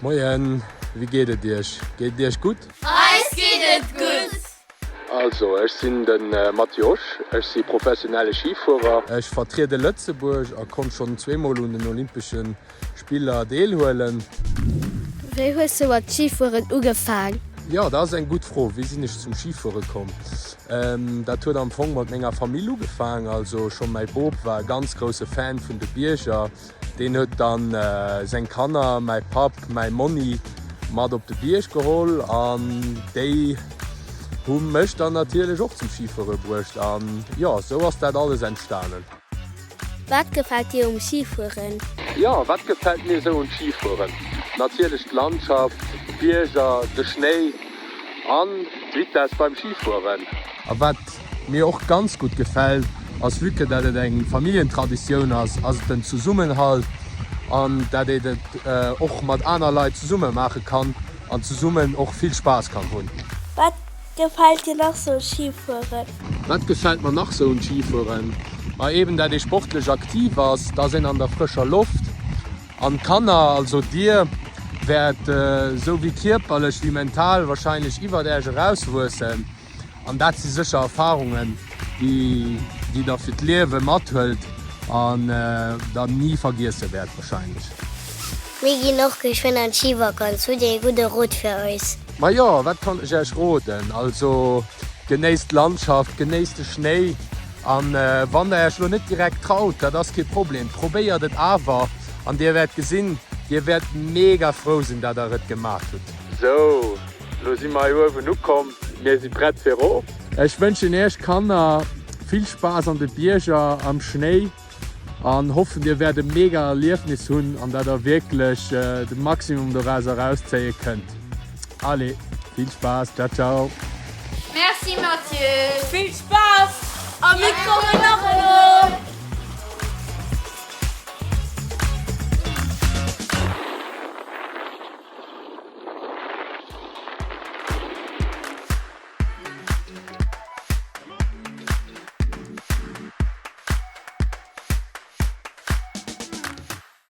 Moien, wéi geet et iech? Geet et iech gutt? Eis geet et gutt! Also, ech sinn de Mathieu Osch, ech si professionelle Schifuerer. Ech vertriede Lëtzebuerg a konnt schonn zweemol un den Olympesche Spiller deelhuelen. Wéi hues du mat Schifueren ugefaang? Jo, dat ass eng gutt Fro. Wéi sinn ech zum Schifuere komm? Dat huet am Fong mat menger Famill ugefaang. Also scho mäi Bop war e ganz grousse Fan vun de Bierger. Deen huet dann seng Kanner, mäi Papp, mäi Monni, mat op de Bierg geholl an déi hu mech dann natierlech och zum Schifuere bruecht. An jo, sou ass dat alles entstanen. Wat gefält dir um Schifueren? Jo, wat gefält mir sou un Schifueren? Natierlech d'Landschaft, d'Bierger, de Schnéi an d'Vitess beim Schifueren. A wat mir och ganz gutt gefält, ass, vue que dat et eng Familljentraditioun ass, ass et den Zesummenhalt an dat een et och mat aner Leit zesumme maache kann an zesummen och vill Spaass kann hunn. Wat gefält dir nach sou un Schifueren? Wat gefält mer nach sou un Schifueren? Ma eben dat ee sportlech aktiv ass, dass een an der frëscher Loft an d'Kanner, also dir, wäert sou wéi kierperlech wéi mental wahrscheinlech iwwert Äech erauswuessen. An dat si sécher Erfarungen, déi déi der fir d'Liewe mathuelt an der ni vergiesse wäert wahrscheinlech. Mir ginn och geschwënn an d'Schivakanz. Hutt Dir ee gudde Rot fir eis? Majo, wat kann ech Äech roden? Also genéisst d'Landschaft, genéisst de Schnéi an wann der Äech lo net direkt traut, dat ass kee Problem, probéiert et awer an dir wäert gesinn, dir wäert mega frou sinn, dat der et gemat hutt. Sou, lo si mer hei uewen ukomm, mir si prett fir erof. Ech wënschen Iech Kanner vill Spaass an de Bierger am Schnéi an hoffen dir wäert e mega Erliefnis hunn an dat der wierklech de Maximum doraus erauszéie kënnt. Allez, vill Spaass, ciao ciao. Merci Mathieu! Vill Spaass a mir kommen nach elo!